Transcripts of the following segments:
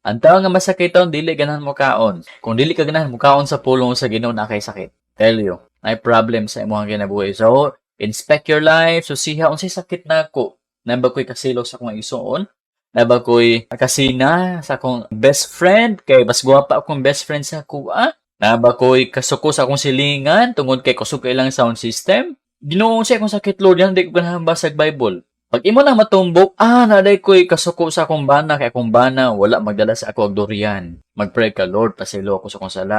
Ang tao nga masakiton, dili ganahan mo kaon. Kung dili ka ganahan mo kaon sa pulong sa Ginoo, naa kay sakit. Tell you, naay problem sa imong kinabuhi. So, inspect your life. So, siha unsay sakit nako. Naa ba ko'y kasilo sa akong igsuon? Naa ba ko'y kasina sa akong best friend? Kay mas gwapa akong best friend sa akoa? Naa ba ko'y kasuko sa akong silingan tungod kay kusog kay ilang sound system? Ginoo, unsay akong sakit, Lord? Yan, di ko ganahan basag Bible. Pag imo nang matumbok, naa diay ko'y kasuko sa akong bana, kay akong bana, wala magdala sa ako og durian. Magpray ka, "Lord, pasaylo ako sa akong sala.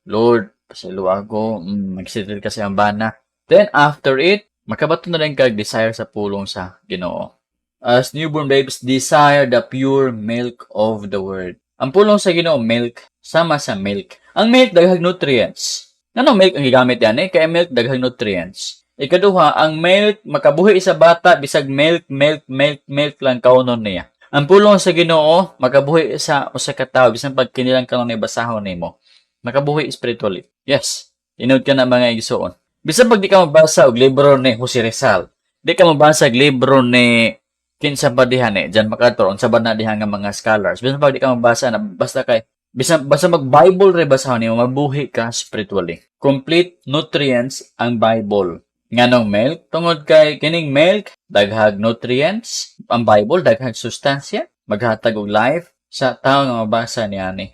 Lord, pasaylo ako," magsettle ka sa iyang bana. Then, after it, makabaton na rin kag desire sa pulong sa Ginoo. As newborn babes, desire the pure milk of the word. Ang pulong sa Ginoo, milk, sama sa milk. Ang milk, daghang nutrients. Ano milk ang gigamit yan eh? Kaya milk, daghang nutrients. Ikaduha, ang milk makabuhi sa bata bisag milk, milk, milk, milk lang kaunon niya. Ang pulong sa Ginoo makabuhi sa usa ka tawo bisan pag kini lang kanon ni basahon nimo. Makabuhi spiritually. Yes. Tinuod kana, mga igsuon. Bisan pag di ka mabasa og libro ni Jose Rizal, di ka mabasa og libro ni kinsa pa diha ni John MacArthur, unsa ba na diha nga mga scholars. Bisan pag di ka mabasa na, basta kay bisan basta mag Bible re basahon nimo, mabuhi ka spiritually. Complete nutrients ang Bible. Nganong milk? Tungod kay kining milk daghag nutrients, ang Bible daghag sustansya, maghatag og life sa tawo nga mabasa niani.